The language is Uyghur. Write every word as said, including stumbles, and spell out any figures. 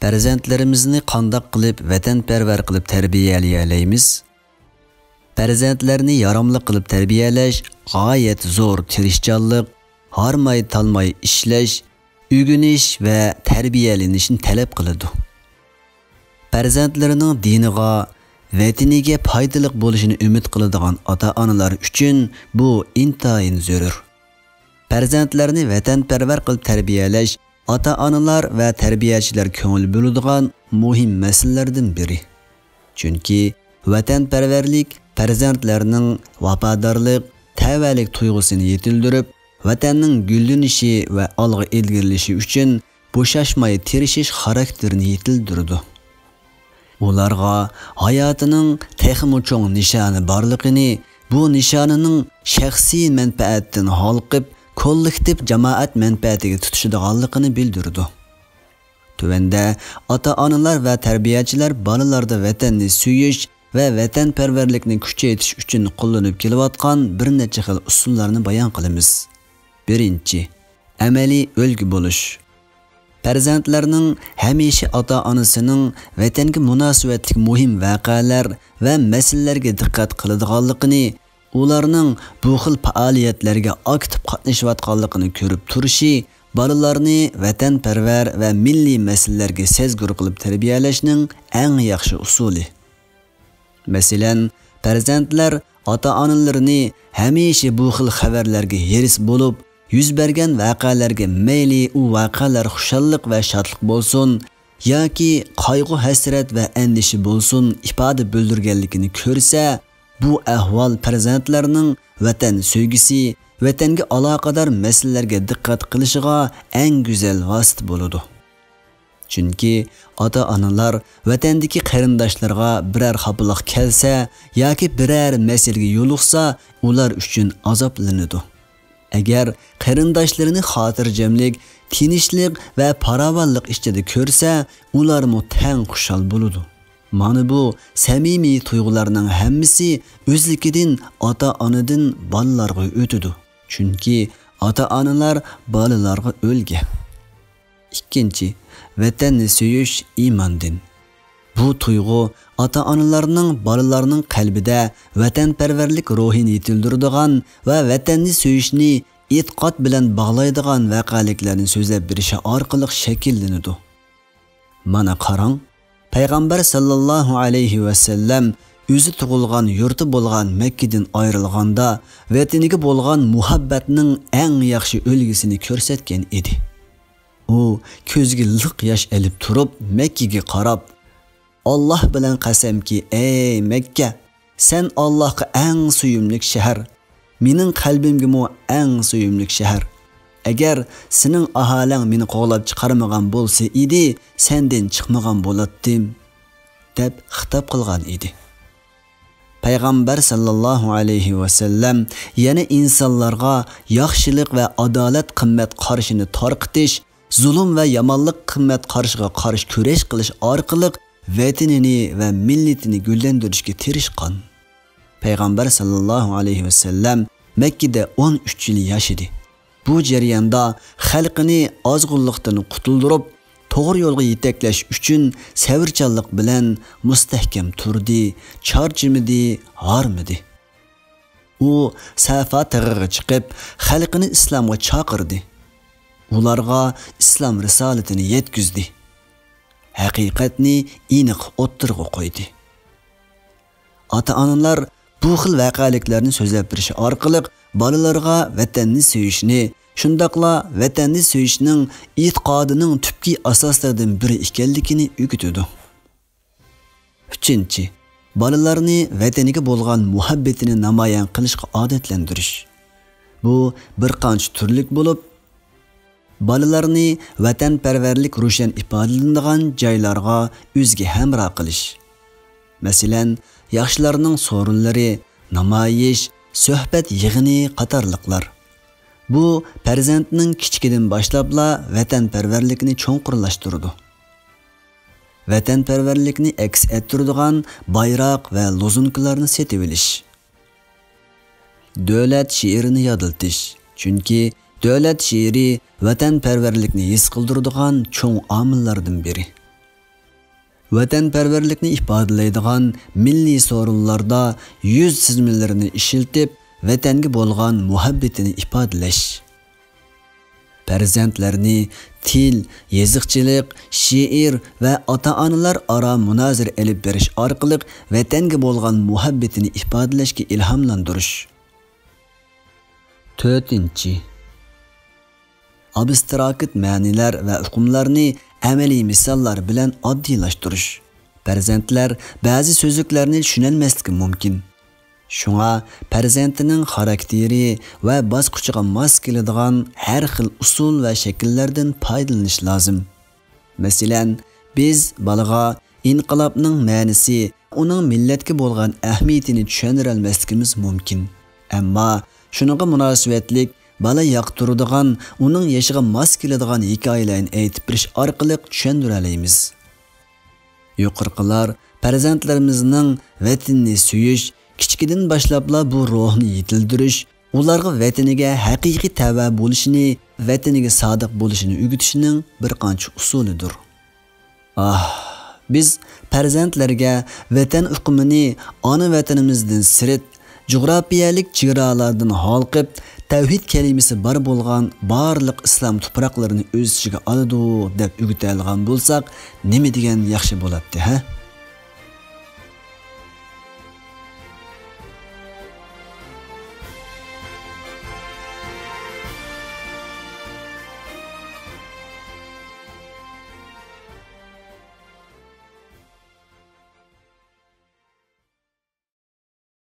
پەرزەنتلىرىمىزنى قانداق قىلىپ ۋەتەنپەرۋەر قىلىپ تەربىيەلىيەلەيمىز؟ پەرزەنتلەرنى ياراملىق قىلىپ تەربىيەلەش غايەت زور تىرىشچانلىق، ھارماي-تالماي ئىشلەش، ئۆگىنىش ۋە تەربىيەلىنىشنى تەلەپ قىلىدۇ. پەرزەنتلىرىنىڭ دىنىغا، ۋەتىنىگە پايدىلىق بولۇشىنى ئۈمىد قىلىدىغان ئاتا-ئانىلار ئۈچۈن بۇ ئىنتايىن زۆرۈر. پەرزەنتلەرنى ۋەتەنپەرۋەر قىلىپ تەربىيەلەش ئاتا-ئانىلار ۋە تەربىيەچىلەر كۆڭۈل بۆلىدىغان مۇھىم مەسىلىلەردىن بىرى. چۈنكى ۋەتەنپەرۋەرلىك پەرزەنتلەرنىڭ ۋاپادارلىق، تەۋەلىك تۇيغۇسىنى يېتىلدۈرۈپ، ۋەتەننىڭ گۈللىنىشى ۋە ئالغا ئىلگىرىلىشى ئۈچۈن بوشاشماي تىرىشىش خاراكتېرىنى يېتىلدۈرىدۇ. ئۇلارغا ھاياتىنىڭ تېخىمۇ چوڭ نىشانى بارلىقىنى، بۇ نىشانىنىڭ شەخسىي مەنپەئەتتىن ھالقىپ، كوللېكتىپ جامائەت مەنپەئەتىگە تۇتىشىدىغانلىقىنى بىلدۈرىدۇ. تۆۋەندە ئاتا-ئانىلار ۋە تەربىيەچىلەر بالىلاردا ۋەتەننى سۆيۈش ۋە ۋەتەنپەرۋەرلىكنى كۈچەيتىش ئۈچۈن قوللىنىپ كېلىۋاتقان بىر نەچچە خىل ئۇسۇللارنى بايان قىلىمىز. بىرىنچى، ئەمەلىي ئۈلگە بولۇش. پەرزەنتلەرنىڭ ھەمىشە ئاتا-ئانىسىنىڭ ۋەتەنگە مۇناسىۋەتلىك مۇھىم ۋەقەلەر ۋە مەسىلىلەرگە دىققەت قىلىدىغانلىقىنى، ئۇلارنىڭ بۇ خىل پائالىيەتلەرگە ئاكتىپ قاتنىشىۋاتقانلىقىنى كۆرۈپ تۇرۇشى بالىلارنى ۋەتەنپەرۋەر ۋە مىللىي مەسىلىلەرگە سەزگۈر قىلىپ تەربىيەلەشنىڭ ئەڭ ياخشى ئۇسۇلى. مەسىلەن، پەرزەنتلەر ئاتا-ئانىلىرىنى ھەمىشە بۇ خىل خەۋەرلەرگە ھېرىس بولۇپ، يۈز بەرگەن ۋەقەلەرگە مەيلى ئۇ ۋەقەلەر خۇشاللىق ۋە شادلىق بولسۇن ياكى قايغۇ-ھەسرەت ۋە ئەندىشە بولسۇن ئىپادە بىلدۈرگەنلىكىنى كۆرسە، بۇ ئەھۋال پەرزەنتلەرنىڭ ۋەتەن سۆيگۈسى، ۋەتەنگە ئالاقىدار مەسىلىلەرگە دىققەت قىلىشىغا ئەڭ گۈزەل ۋاسىتە بولىدۇ. چۈنكى ئاتا-ئانىلار ۋەتەندىكى قېرىنداشلىرىغا بىرەر خاپىلىق كەلسە ياكى بىرەر مەسىلىگە يولۇقسا، ئۇلار ئۈچۈن ئازابلىنىدۇ. ئەگەر قېرىنداشلىرىنى خاتىرجەملىك، تىنچلىق ۋە پاراۋانلىق ئىچىدە كۆرسە، ئۇلارمۇ تەڭ خۇشال بولىدۇ. مانا بۇ سەمىمىي تۇيغۇلارنىڭ ھەممىسى ئۆزلۈكىدىن ئاتا-ئانىدىن بالىلارغا ئۆتىدۇ. چۈنكى ئاتا-ئانىلار بالىلارغا ئۈلگە. ئىككىنچى، ۋەتەننى سۆيۈش ئىماندىن. بۇ تۇيغۇ ئاتا-ئانىلارنىڭ بالىلارنىڭ قەلبىدە ۋەتەنپەرۋەرلىك روھىنى يېتىلدۈرىدىغان ۋە ۋەتەننى سۆيۈشنى ئېتىقاد بىلەن باغلايدىغان ۋەقەلىكلەرنى سۆزلەپ بېرىشى ئارقىلىق شەكىللىنىدۇ. مانا قاراڭ، پەيغەمبەر ساللاللاھۇ ئەلەيھى ۋەسەللەم ئۆزى تۇغۇلغان يۇرتى بولغان مەككىدىن ئايرىلغاندا، ۋەتىنىگە بولغان مۇھەببەتنىڭ ئەڭ ياخشى ئۈلگىسىنى كۆرسەتكەن ئىدى. ئۇ كۆزىگە لىق ياش ئېلىپ تۇرۇپ، مەككىگە قاراپ، «ئاللاھ بىلەن قەسەمكى، ئەي مەككە، سەن ئاللاھقا ئەڭ سۆيۈملۈك شەھەر، مېنىڭ قەلبىمگىمۇ ئەڭ سۆيۈملۈك شەھەر. ئەگەر سېنىڭ ئاھالەڭ مېنى قوغلاپ چىقارمىغان بولسا ئىدى، سەندىن چىقمىغان بولاتتىم» دەپ خىتاب قىلغان ئىدى. پەيغەمبەر ساللاللاھۇ ئەلەيھى ۋەسەللەم يەنە ئىنسانلارغا ياخشىلىق ۋە ئادالەت قىممەت قارىشىنى تارقىتىش، زۇلۇم ۋە يامانلىق قىممەت قارىشىغا قارشى كۈرەش قىلىش ئارقىلىق ۋەتىنىنى ۋە مىللىتىنى گۈللەندۈرۈشكە تىرىشقان. پەيغەمبەر ساللاللاھۇ ئەلەيھى ۋەسەللەم مەككىدە ئون ئۈچ يىل ياشىدى. بۇ جەرياندا خەلقىنى ئازغۇنلۇقتىن قۇتۇلدۇرۇپ، توغرا يولغا يېتەكلەش ئۈچۈن سەۋرچانلىق بىلەن مۇستەھكەم تۇردى، چارچىمىدى، ھارمىدى. ئۇ سەفا تېغىغا چىقىپ، خەلقىنى ئىسلامغا چاقىردى. ئۇلارغا ئىسلام رىسالىتىنى يەتكۈزدى. ھەقىقەتنى ئېنىق ئوتتۇرىغا قويدى. ئاتا-ئانىلار بۇ خىل ۋەقەلىكلەرنى سۆزلەپ بېرىش ئارقىلىق بالىلارغا ۋەتەننى سۆيۈشنى، شۇنداقلا ۋەتەننى سۆيۈشنىڭ ئېتىقادىنىڭ تۈپكى ئاساسلىرىدىن بىرى ئىكەنلىكىنى ئۆگىتىدۇ. ئۈچىنچى، بالىلارنى ۋەتىنىگە بولغان مۇھەببىتىنى نامايان قىلىشقا ئادەتلەندۈرۈش. بۇ بىر قانچە تۈرلۈك بولۇپ، بالىلارنى ۋەتەنپەرۋەرلىك روشەن ئىپادىلىنىدىغان جايلارغا ئۆزىگە ھەمراھ قىلىش. مەسىلەن، ياخشىلارنىڭ سورۇنلىرى، نامايىش، سۆھبەت يىغىنى قاتارلىقلار. بۇ پەرزەنتنىڭ كىچىكىدىن باشلاپلا ۋەتەنپەرۋەرلىكىنى چوڭقۇرلاشتۇرىدۇ. ۋەتەنپەرۋەرلىكنى ئەكس ئەتتۈرىدىغان بايراق ۋە لوزۇنكىلارنى سېتىۋېلىش. دۆلەت شېئىرىنى يادلىتىش. چۈنكى دۆلەت شېئىرى ۋەتەنپەرۋەرلىكنى ھېس قىلدۇرىدىغان چوڭ ئامىللاردىن بىرى. ۋەتەنپەرۋەرلىكنى ئىپادىلەيدىغان مىللىي سورۇنلاردا يۈز سىزمىلىرىنى ئىشلىتىپ، ۋەتەنگە بولغان مۇھەببىتىنى ئىپادىلەش. پەرزەنتلەرنى تىل، يېزىقچىلىق، شېئىر ۋە ئاتا-ئانىلار ئارا مۇنازىرە ئېلىپ بېرىش ئارقىلىق ۋەتەنگە بولغان مۇھەببىتىنى ئىپادىلەشكە ئىلھاملاندۇرۇش. تۆتىنچى، ئابستراكت مەنىلەر ۋە ئۇقۇملارنى ئەمەلىي مىساللار بىلەن ئاددىيلاشتۇرۇش. پەرزەنتلەر بەزى سۆزلۈكلەرنى چۈشىنەلمەسلىكى مۇمكىن. شۇڭا پەرزەنتىنىڭ خاراكتېرى ۋە باسقۇچىغا ماس كېلىدىغان ھەر خىل ئۇسۇل ۋە شەكىللەردىن پايدىلىنىش لازىم. مەسىلەن، بىز بالىغا ئىنقىلابنىڭ مەنىسى، ئۇنىڭ مىللەتكە بولغان ئەھمىيىتىنى چۈشەندۈرەلمەسلىكىمىز مۇمكىن. ئەمما شۇنىڭغا مۇناسىۋەتلىك بالا ياقتۇرىدىغان، ئۇنىڭ يېشىغا ماس كېلىدىغان ھېكايىلەرنى ئېيتىپ بېرىش ئارقىلىق چۈشەندۈرەلەيمىز. يۇقىرىقىلار پەرزەنتلىرىمىزنىڭ ۋەتىنىنى سۆيۈش، كىچىكىدىن باشلاپلا بۇ روھنى يېتىلدۈرۈش، ئۇلارغا ۋەتىنىگە ھەقىقىي تەۋە بولۇشىنى، ۋەتىنىگە سادىق بولۇشىنى ئۆگىتىشنىڭ بىر قانچە ئۇسۇلىدۇر. ئاھ، بىز پەرزەنتلەرگە ۋەتەن ئۇقۇمىنى ئانا ۋەتىنىمىزدىن سىرت، جۇغراپىيەلىك چېگرالاردىن ھالقىپ، تەۋھىد كەلىمىسى بار بولغان بارلىق ئىسلام تۇپراقلىرىنى ئۆز ئىچىگە ئالىدۇ، دەپ ئۆگىتەلىگەن بولساق، نېمە دېگەن ياخشى بولاتتى، ھە؟